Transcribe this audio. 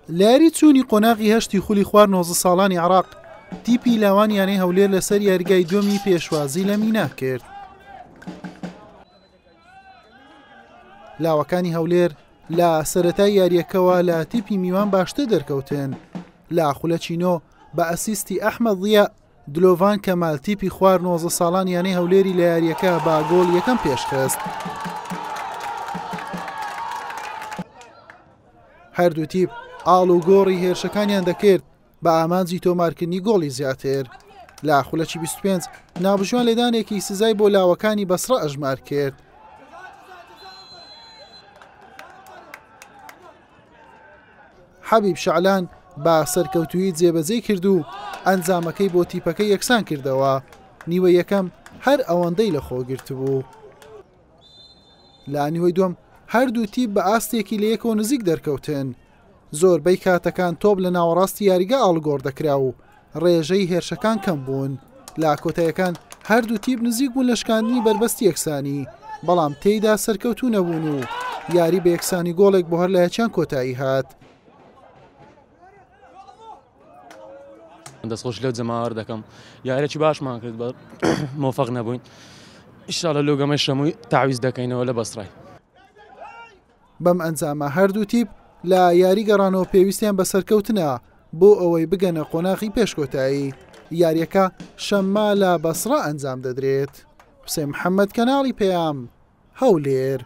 لە یاری چوونی قۆناغی هەشتی خولی خوار 19 ساڵانی عراق تیپی لاوان یانەی هەولێر لەسەر یاریگای دووەمی پێشوازی لە مینا کرد. لاوەکانی هەولێر لە سەرەتای یاریەکەوە لە تیپی میوان باشتر دەرکەوتن لە خولەکی نۆ بە ئەسیستی ئەحمەد ضیاء دلۆڤان کەمال تیپی خوار 19 ساڵان یانەی هەولێری لە یاریەکە بە گۆڵ یەکەم پێشخست. هەردوو تیپ ئاڵ و گۆڕی هێرشەکانیان دەکرد بە ئامانجی تۆمارکردنی گۆڵی زیاتر. لە خولەکی 25 ناوبژیوان لێدانێکی سزای بۆ لاوەکانی بەسڕە ئەژمار کرد. حەبیب شەعلان بە سەرکەوتوویی جێبەجێی کرد و ئەنجامەکەی بۆ تیپەکە یەکسان کردەوە، نیوەی یەکەم هەر ئەوەندەی لەخۆگرتبوو. لە نیوەی دووەم هەردوو تیپ بە ئاستێکی لە یەکەوە نزیک دەرکەوتن، زۆربەی کاتەکان تۆپ لە ناوەڕاستی یاریگا ئاڵوگۆڕ دەکرا و ڕێژەی هێرشەکان کەم بوون، لە کۆتاییەکان هەردوو تیپ نزیک بوون لە شکاندنی بەربەستی یەکسانی، بەڵام تێیدا سەرکەوتوو نەبوون و یاری بە یەکسانی گۆڵێک بۆ هەر لایەکیان کۆتایی هات. دەستخۆشی لەو جەماوەر دەکەم یاریی باشمان کرد بە مۆفەق نەبووین ئیشاڵە لەو گەمەی شەمووی تاویز دەکەینەوە لە بەسڕای. بەم ئەنجامە هەردوو تیپ لە یاری گەڕانەوە پێویستیان بە سەرکەوتنە بۆ ئەوەی بگەنە قۆناغی پێش کۆتایی. یارییەکە شەممە لە بەسڕە ئەنجام دەدرێت. حوسێن محەمەد، کەناڵی پەیام، هەولێر.